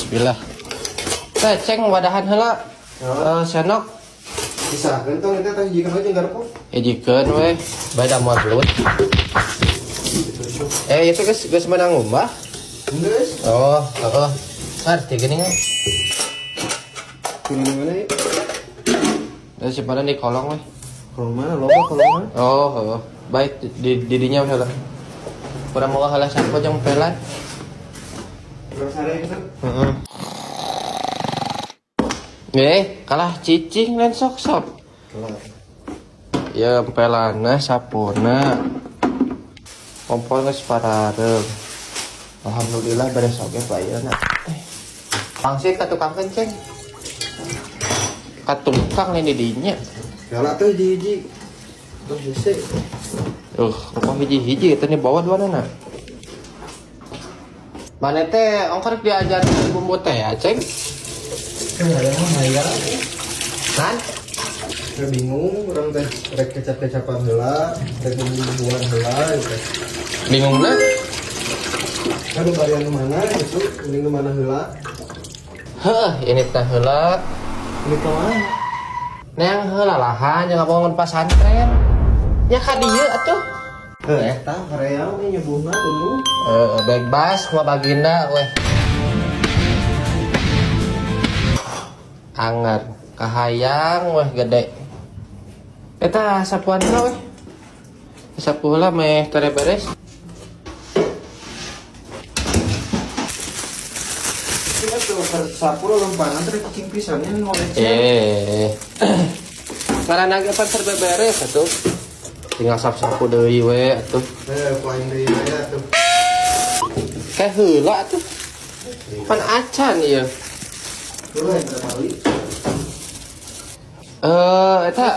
Bismillah. Teh ceng wadahan heula. Sendok. Pisahkeun tong eta teh hijikeun we jeung garpu. Hijikeun we. Bae da moal belut. Itu geus geus menang ngumbah. Geus. Oh, heeh. Ngerti gini kan? Turun mana ya? Terus simpanan di kolong we. Kolong mana? Loba kolong mana? Oh, heeh. Baik di didinya we heula. Kurang mau heula sapu jeung pelan. Terus sare gitu. Heeh. Kalah cicing lain sok-sok. Kelar. Ya pelana sapuna. Kompor geus parareum. Alhamdulillah beres oge Pak ieu na. Pangsit ka tukang kenceng. Ka tukang lain di dinya. Galak tuh hiji-hiji. Terus hese. Rokok hiji-hiji eta nih bawa dua nana. Mana teh ongkar diajar bumbu teh ya, Ceng? Kan? Saya bingung, orang teh rek kecap-kecapan heula, rek bumbu-bumbuan heula gitu. Bingung na? Kan varian nu mana gitu, mending nu mana heula. Heuh, ini teh heula. Ini ke mana? Neang heula lahan jeung ngabangun pasantren. Nya ka dieu atuh. Heuh, eta hoream we nyebuhna dulu. Bebas kumaha baginda weh. Anger kahayang weh gede. Eta sapuan heula weh. Sapu heula meh tere beres. Kita tuh sapu lempangan teh cicing pisannya ngolecek. Karena ge pan serba beres atuh. Tinggal sap-sapu deui we atuh. Eh, ku aing deui we atuh. Kayak heula atuh. Pan acan ieu. Heula eta bali. Eta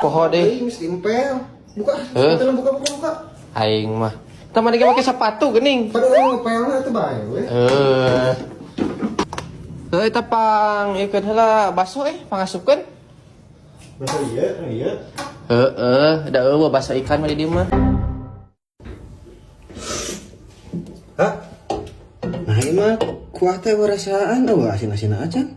poho deui. Euy, mesti empel. Buka, Heuh. buka, buka, buka. Aing mah. Tah mana ge make sepatu geuning. Pada orang ngepelna atuh bae we. Eta pang ieu heula baso pangasupkeun. Baso ieu, ieu. Heeh, da eueuh baso ikan mah di dieu mah. Hah? Nah, ini mah kuah teh rasaan eueuh asin-asin acan.